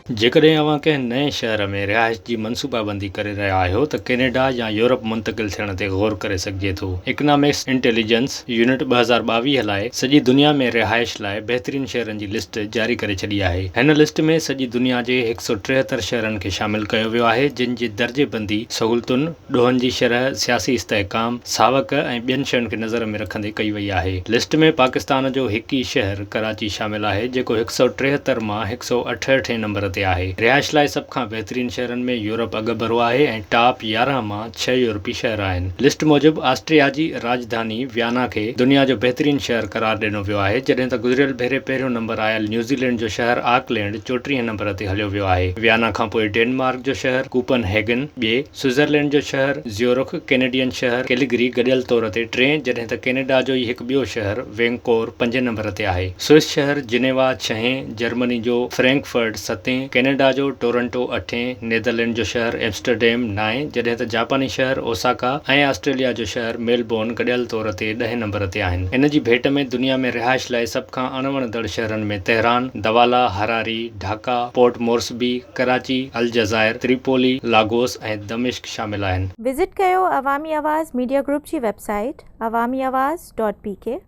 جيڪڏهن اوهان ڪنهن نئين شهر ۾ رهائش جي منصوبابندي ڪري رهيا آهيو ته ڪينيڊا يا يورپ منتقل ٿيڻ تي غور ڪري سگهجي ٿو. اڪنامڪس انٽيليجنس يونٽ 2022 لاء سڄي دنيا ۾ رهائش لاء بهترين شهرن جي لسٽ جاري ڪري ڇڏي آهي. هن لسٽ ۾ سڄي دنيا جي 173 شهرن کي شامل ڪيو ويو آهي جن جي درجي بندي سهولتن، ڏوهن جي شرح، سياسي استحڪام، ساوڪ ۽ ٻين شين کي نظر ۾ رکندي ڪئي وئي آهي. لسٽ ۾ پاڪستان جو هڪ ئي شهر ڪراچي شامل آهي جيڪو 173 مان 168 هين نمبر تي آهي. رهائش لاء سڀ کان بهترين شهرن ۾ يورپ اڳڀرو آهي ۽ ٽاپ 11 مان ڇهه يورپي شهر آهن. لسٽ موجب آسٽريا جي راڄڌاني ويانا کي دنيا جو بهترين شهر قرار ڏنو ويو آهي جڏهن ته گذريل ڀيري پهريون نمبر آيل نيوزيلينڊ جو شهر آڪلينڊ چوٽيهين نمبر تي هليو ويو آهي. ويانا کانپوء ڊينمارڪ جو شهر ڪوپن هيگن ٻئي، سوئٽزرلينڊ جو شهر زيورخ، ڪينيڊين شهر ڪيلگري گڏيل طور تي ٽئين، جڏهن ته ڪينيڊا جو ئي هڪ ٻيو شهر وينڪوور پنجين نمبر تي آهي. سوئس شهر جنيوا ڇهين، جرمني جو فرينڪفرٽ ستين، ڪينيڊا جو ٽورنٽو اٺين، نيدرلينڊ جو شهر ايمسٽرڊيم نائين، جڏهن ته جاپاني شهر اوساڪا ۽ آسٽريليا جو شهر ميلبورن گڏيل طور تي ڏهين نمبر تي آهن. ان جي ڀيٽ ۾ دنيا ۾ رهائش لاء سڀ کان اڻوڻندڙ شهرن ۾ Tehran, Douala, Harare, Dhaka, Port Moresby, Karachi, الجزائر، تريپولي، لاگوس ۽ دمشق شامل آهن. وزٽ ڪيو عوامي آواز ميڊيا گروپ جي website Awami Awaz dot P K.